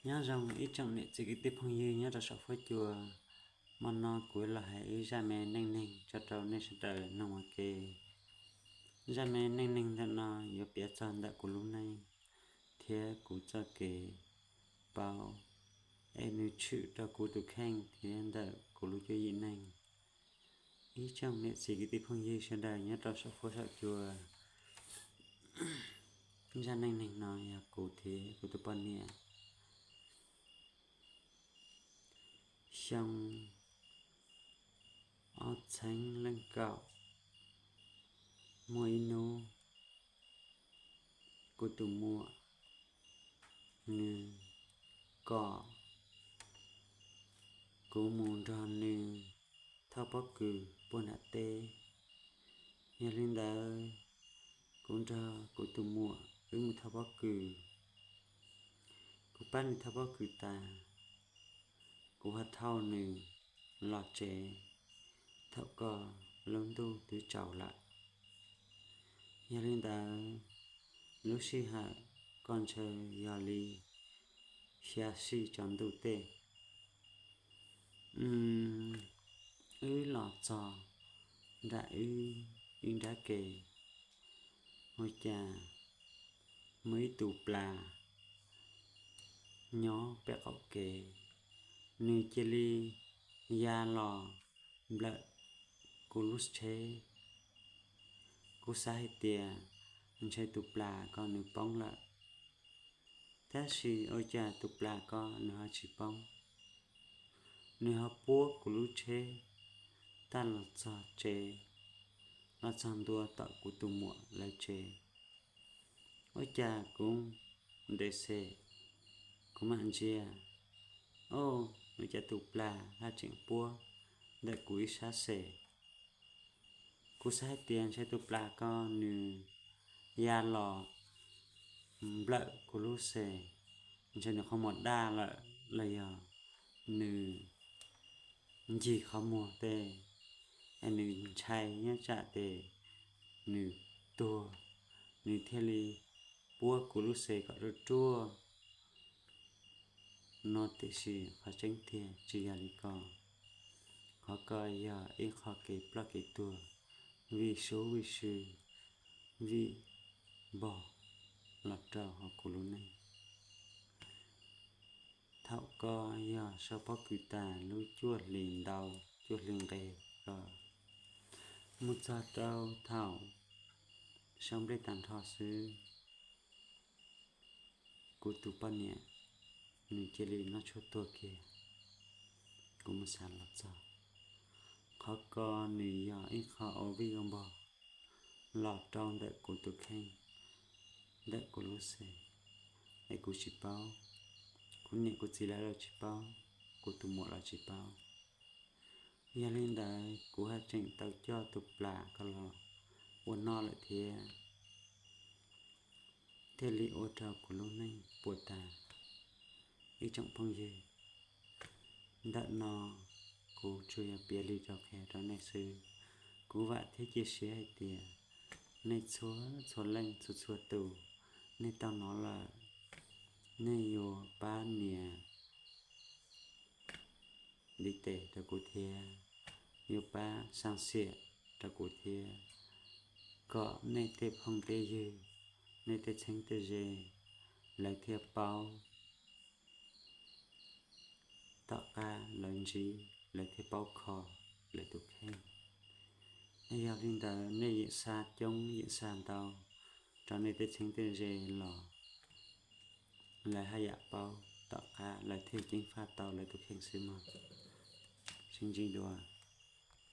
Nyob zoo ib tsoom niam txiv kwv tij phooj ywg nyob rau saum huab cua. Hmo no kuv los hais ib zaj me neej neeg tso rau nej sawv daws mloog ua ke. Zaj me neej neeg ntawm no yuav piav txog ntawm kuv lub neej thiab kuv txoj kev paub, es nws tshwm rau kuv tus kheej thiab ntawm kuv lub cuab yim neej. Ib tsoom niam txiv kwv tij phooj ywg sawv daws nyob rau saum huab saum cua, zaj neej neeg no yog kuv thiab kuv tus poj niam. Xyoo ob txheeb leej kaum, muaj ib hnub kuv tus muam nws kom kuv mus nrog nws thauj pob kws puag nram teb. Yog li ntawd, kuv nrog kuv tus muam wb mus thauj pob kws. Kuv pab nws thauj pob kws tas, kuv ho thauj nws los tsev. Thaum ko lub ntuj twb tsaus lawm. Yog li ntawd, lub sij hawm ko ntshe yog li xya sij tsaus ntuj tej. Wb los txog nram wb ib nrab ke, ua cas muaj ib tus plas nyob pem qaum kev, nws cia li ya los nplawm kuv lub tsheb. Kuv xav hais tias ntshe tus plas ko nws poob lawm, tab sis ua cas tus plas ko nws ho tsis poob, nws ho puab kuv lub tsheb tag los txog tsev, los txog ntua tom kuv tus muam lawv tsev. Ua cas kuv ntes xes, kuv mam ntsia, o, ua cas tus plas ho tseem puab ntawm kuv ib sab xes. Kuv xav hais tias ntshe tus plas ko nws ya los nplawm kuv lub xes, ntshe nws qhov muag daj lawm los yog nws ncig qhov muag tej, es nws ntshai nyob tsam tes nws tuag, nws thiaj li puab kuv lub xes kom ruaj ruaj no. Tiam sis qhov tseeb tiag tsis yog li ko. Qhov ko yog ib qho kev ploj kev tuag vim sub vim sw, vim npog los rau hauv kuv lub neej. Thaum ko yog sau pob kws tas lub cuaj hlis ntau, cuaj hli nqe ko, mus txog rau thaum sau nplej tag nrho xwb, kuv tus poj niam nws cia li noj tshuaj tuag kiag. Kuv mus xav los txog, qhov ko nws yog ib qho ua vij ua npog los rau ntawm kuv tus kheej, ntawm kuv lub xes, es kuv tsis paub, kuv niam kuv txiv lawv los tsis paub, kuv tus muam los tsis paub. Yog li ntawd kuv haj tseem tau coj tus plas ko los ua noj lawm thiab, thiaj li ua rau kuv lub neej puas tas. Ib tsoom phooj ywg, ntawm no kuv tsuas yog piav li rau qhia rau nej xwb. Kuv vam thiab cia siab hais tias nej txhua txhua leej txhua txhua tus, nej tau hnov lawm, nej yuav pab nias ntiv tes rau kuv thiab, yuav pab xav xiam rau kuv thiab, kom nej tej phooj tej ywg, nej tej txheeb tej ze, lawv thiaj paub, tom qab lawv ntsib lawv thiaj paub kho lawv tus kheej. Yog li ntawd nej yeem xa coob yeem xa ntau rau nej tej txheeb tej ze los lawv haj yam paub, tom qab lawv thiaj ceev faj tau lawv tus kheej xwb mog. Sib ntsib dua.